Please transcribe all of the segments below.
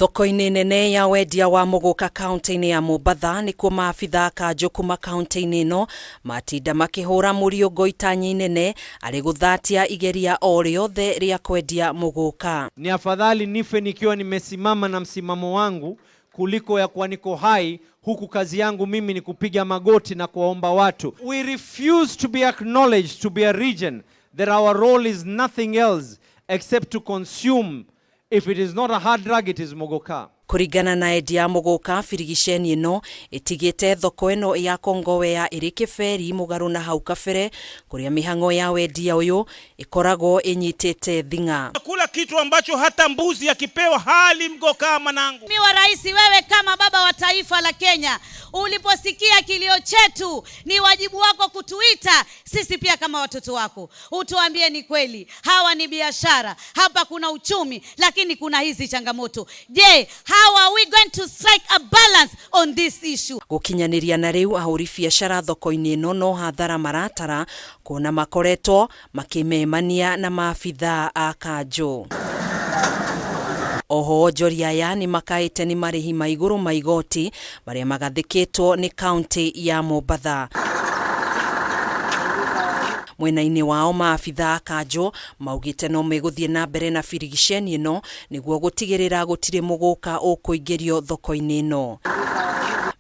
Thoko-inĩ nene ya wendia wa mũgũka kaunti-inĩ ya Mombatha nĩkuo maabitha a kanjũ kuma kaunti-inĩ ĩno matinda makĩhũra mũriũngo itanyi nene arĩ gũthatia igeria o rĩothe rĩa kwendia mũgũka. Ni afadhali nife nikiwa nimesimama na msimamo wangu kuliko ya kuwa niko hai huku kazi yangu mimi ni kupiga magoti na kuwaomba watu. We refuse to be acknowledged to be a region that our role is nothing else except to consume. If it is not a hard drug, it is mogoka. Kũringana na endia a mũgũka, birigiceni ĩno ĩtigĩte thoko ĩno ya Kongowea ĩrĩ kĩberi mũgarũ na hau kabere kũrĩa mĩhang'o ya wendia ũyũ ĩkoragwo ĩnyitĩte thing'a. Kula kitu ambacho hata mbuzi akipewa hali mgokaa manangu. Mheshimiwa Rais, wewe kama baba wa taifa la Kenya, uliposikia kilio chetu, ni wajibu wako kutuita sisi pia kama watoto wako, utuambie ni kweli hawa ni biashara, hapa kuna uchumi, lakini kuna hizi changamoto. Je, how are we going to strike a balance on this issue? Gũkinyanĩria na rĩu ahũri biacara thoko-inĩ ĩno no hathara maratara kuona makoretwo makĩmemania na maabithaa a kanjũ. Oho onjoria aya nĩ makaĩte nĩ marĩhi ma igũrũ ma igoti marĩa magathĩkĩtwo nĩ kaunti ya Mombatha. Mwena-inĩ wao maabithaa a kanjũ maugĩte no megũthiĩ na mbere na birigiceni ĩno nĩguo gũtigĩrĩra gũtirĩ mũgũka ũkũingĩrio thoko-inĩ ĩno.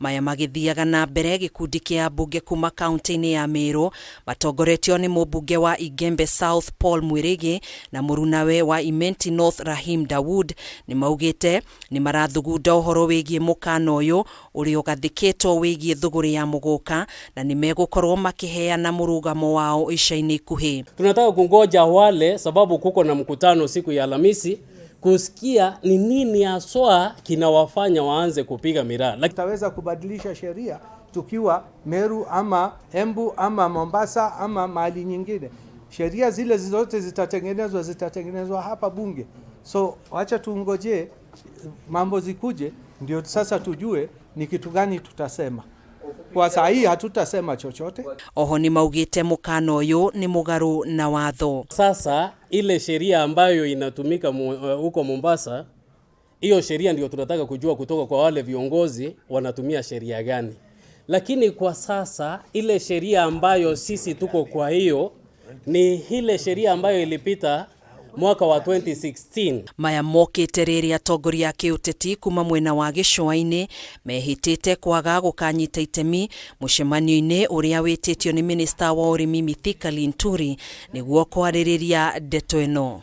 Maya magĩthiaga na mbere gĩkundi kĩa ambunge kuma kaunti-inĩ ya Meru matongoretio nĩ mũmbunge wa Igembe South Paul Mwirigi na mũrunawe wa Imenti North Rahim Dawood nĩ maugĩte nĩ marathugunda ũhoro wĩgiĩ mũkana ũyũ ũrĩa ũgathĩkĩtwo wĩgiĩ thũgũrĩ ya mũgũka na nĩ megũkorwo makĩheana mũrũgamo wao ica-inĩ ikuhĩ. Tunataka kungoja wale, sababu kuko na mkutano siku ya Alhamisi, kusikia ni nini haswa kinawafanya waanze kupiga miraa. Tutaweza kubadilisha sheria tukiwa Meru ama Embu ama Mombasa ama mahali nyingine. Sheria zile zote zitatengenezwa zitatengenezwa hapa bunge. So wacha tuungojee mambo zikuje, ndio sasa tujue ni kitu gani tutasema. Kwa saa hii hatutasema chochote. Oho nĩ maugĩte mũkana ũyũ nĩ mũgarũ na watho. Sasa ile sheria ambayo inatumika huko Mombasa, hiyo sheria ndio tunataka kujua kutoka kwa wale viongozi wanatumia sheria gani. Lakini kwa sasa ile sheria ambayo sisi tuko kwa hiyo ni ile sheria ambayo ilipita mwaka wa 2016. Maya mokĩte rĩrĩa atongoria a kĩũteti kuma mwena wa gĩcũa-inĩ mehĩtĩte kwaga gũkanyita itemi mũcemanio-inĩ ũrĩa wĩtĩtio nĩ minista wa ũrĩmi Mithika Linturi nĩguo kwarĩrĩria ndeto ĩno.